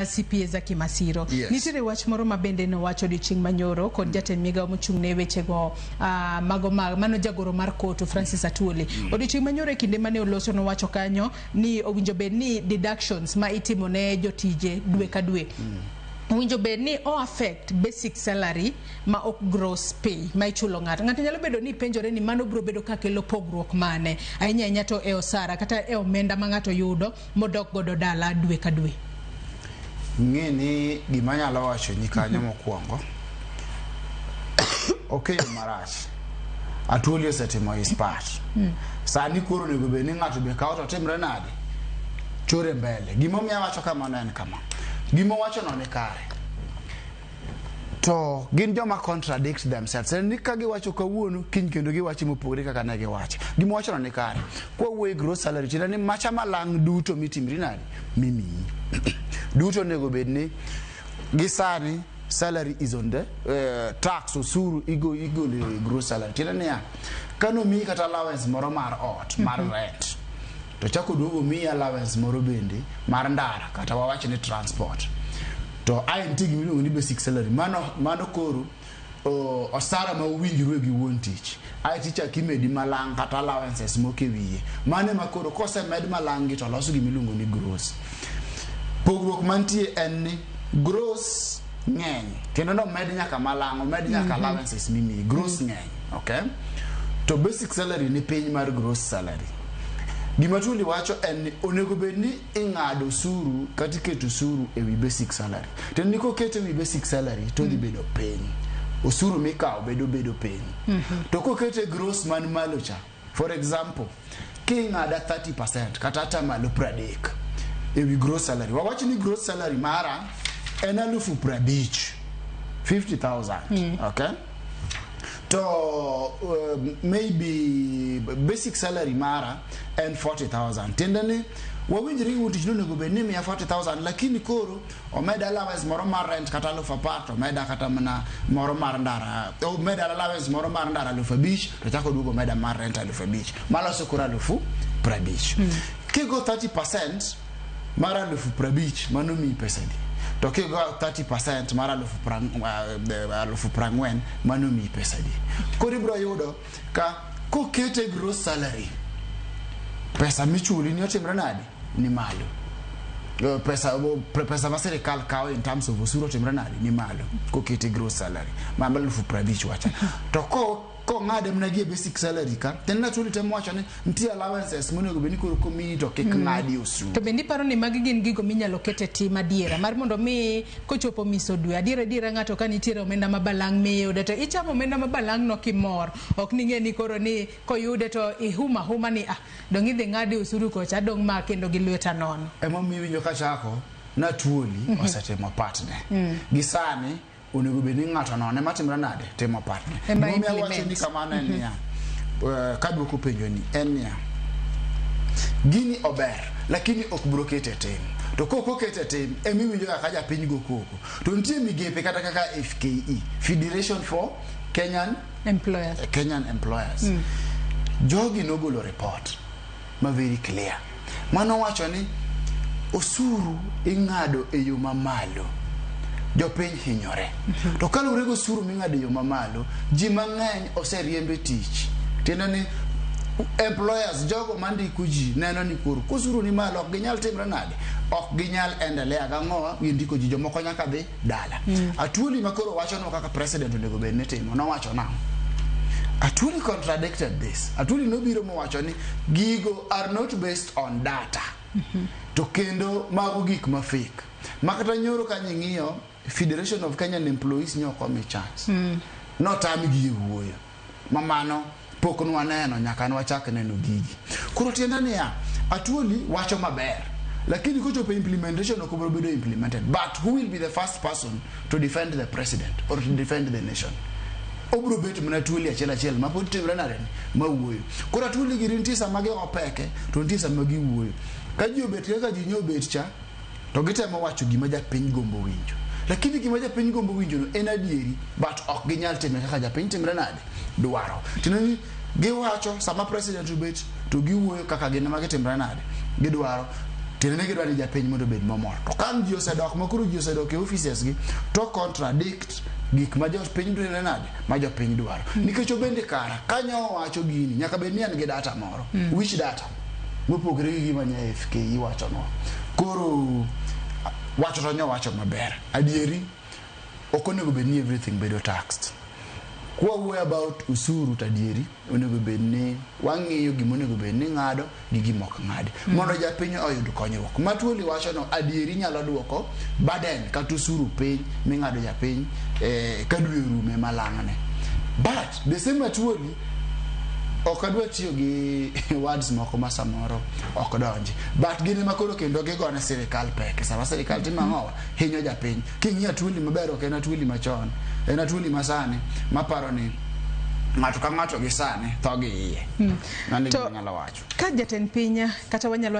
CPA Zaki Masiro. Yes. Nitiere wach moro ma bende nowacho odiochieng' manyoro kod jatend migawo mochung' ne wechego mago ma mano jagoro mar kotu Francis Atwoli. Odiochieng' manyoro e kinde mane oloso nowacho kanyo ni owinjo bed ni deductions ma itimo ne jotije dwe ka dwe. Owinjo bed ni o affect basic salary ma ok gross pay ma ichulo ng'ato. Ng'ato nyalo bedo ni penjore ni mano biro bedo ka kelo pogruok mane ahinya ahinya to e osara kata e omenda ma ng'ato yudo modok godo dala dwe ka dwe. Ng'e ni gima anyalo wacho ni kanyo mokwongo, ok e yo marach. Atwoli osetimo his part. Sani koro onego bed ni ng'ato be kawo to timre nade? Chore mbele. Gimomiyo awacho kamano en kama. Gima owachono ni kare. To gin joma contradict themselves. En ni ka giwacho kawuono, kiny kendo giwacho mopogore kaka ne giwacho. Gima wachono ni kare. Kwa wuoyo gross salary, tiende ni macha malang' duto mitimri nade? Mimiyi. Duto onego bed ni gi sani salary is on the tax osuru igo igolo e gross salary. Tiende niya, kanomiyi kata allowance moro mar ot, mar rent, to chako duogo miyi allowance moro bende mar ndara kata wawach ni transport. To ae nitie gima iluongo ni basic salary. Mano koro osara ma uwinjru gi wuon tich. Ae tichako imedi malang' kata allowances moko e wiye. Mano ema koro kosemed malang' gi to loso gima iluongo ni gross. Pogruok mantie en ni gross ng'eny kendo nomed nyaka malang' omed nyaka allowances mimiyi. Gross ng'eny, okay? To basic salary ni piny mar gross salary. Gima Tuli wacho en ni onego bed ni ing'ado osuru kata iketo osuru ewi basic salary. To ni koket ewi basic salary to dhi bedo piny. Osuru mikawo bedo piny. To kokete gross man malo cha, for example, king'ada 30% kata atamalo 30 ewi gross salary. Wawach ni gross salary mara en 50,000, 50,000, okay? To maybe basic salary mara en 40,000. Tiende ni wawinjre gi wuon tich ni onego bed ni miya 40,000 lakini koro omeda allowance moro mar rent kata 10,000 to omeda kata mana moro mar ndara omeda allowance moro mar ndara 5,000 to chako duogo omeda mar rent 5,000 maloso koro 50,000. Kigo 30% mar 50,000 mano miyi pesa adi? To kigo 30% mar 40,000 mano miyi pesa adi? Koro ibiro yudo ka kokete gross salary pesa michuli ni otimre nade? Ni malo. Pesa ma sirikal kawo in terms of osuru otimre nade? Ni malo kokete gross salary ma 50,000 wacha. To ko kong'ade mana gi e basic salary ka then naturally temo wacho ni nitie allowances monego bed ni koro komiyi to kik ng'adi osuru. To bende iparo ni magi gin gigo minyalo ket e tim adiera mar mondo mi kochopo miso dwe adiera adiera ng'ato ka nitiere omenda ma balang' miyude to ichamo omenda ma balang' no kimor ok ning'e ni koro ni koyude to ihuma huma ni ah dong' idhi ng'adi osuru kocha adong' ma kendo gi lweta nono. Emomiyo iwinjo kachako Natwoli osetimo partne. Gi sani onego bed ni ng'ato none matimre nade timo partne. Ema Gimomiyo awacho ni implement. kamano en niya, kaduoko penjo ni en niya, gini ober lakini ok bro kete tim. To kok okete tim emiwinjo kaka japiny go koko. To nitie migepe kata kaka FKE, Federation for Kenyan Employers. Kenyan Employers. Jogi nogolo report ma very clear. Mano wacho ni osuru ing'ado e yo mamalo. Jopiny hinyore. To kaluwore gi osuru ming'ado e yo mamalo, ji mang'eny oseriemb e tich. Tiende ni employers jogo mandiko ji neno ni koro kosuru ni malo ok ginyal timre nade? Ok ginyal endelea gang'o gi ndiko ji jomoko nyaka dhi dala. Atwoli ma koro wachonwa kaka president onego bed ni timo nowacho nang'o? Atwoli contradicted this. Atwoli nobiro mowacho ni gigo are not based on data. To kendo mago gik ma fake. Ma kata nyoro ka nying'iyo Federation of Kenyan Employees ne ok omi chance. Notamgi e wuoyo. Ma mano pok nwaneno nyaka nwachak neno gigi. Koro tiende niya, Atwoli wacho maber. Lakini kochopo implementation ok obiro bedo implemented. But who will be the first person to defend the president or to defend the nation? Obiro bet mana Atwoli achiel achiel ma pod timre nade ni ma wuoyo. Koro Atwoli giri nitie sama gi opeke to nitie sama giwuoyo. Ka ji obet kaka ji nyo bet cha to gitemo wacho gima japiny gombo winjo. Lakini gima japiny gombo winjo no en adieri but ok ginyal time kaka japiny timre nade dwaro. Tiende ni giwacho sama president obet to giwuoyo kaka gin ema gitimre nade gidwaro. Tiende ni gidwa ni japiny mondo obed mamor. To ka ji osedok ma koro ji osedok e offices gi to contradict gik ma jopiny dwaro nade ma jopiny dwaro. Nikech obende kara kanyo owacho gini nyaka bed ni en gi data moro. Which data? Mopogore gi gima nya FKE wachonwa. Koro wacho to nyowacho maber. Adieri ok onego bed ni everything bedo taxed. Kwawuoyo about usuru to adieri onego bed ni wang'iyo gima onego bed ni ng'ado gi gima ok ng'adi mondo japiny oyud konyruok. Matuoli wacho no adieri nyalo duoko burden kata usuru piny ming'ado japiny ka dwe orume malang'ne. But the same Atuoli ok adwa tiyo gi words moko ma samoro ok donji but gin ema koro kendo gigone sirikal pek sama sirikal timo ang'owa hinyo japiny king'iyo Atwoli maber ok en Atwoli machon en Atwoli masani maparo ni ng'ato ka ng'ato gi sani tho gi iye mano e To- gima anyalo wacho Ka jatend piny kata wanyalo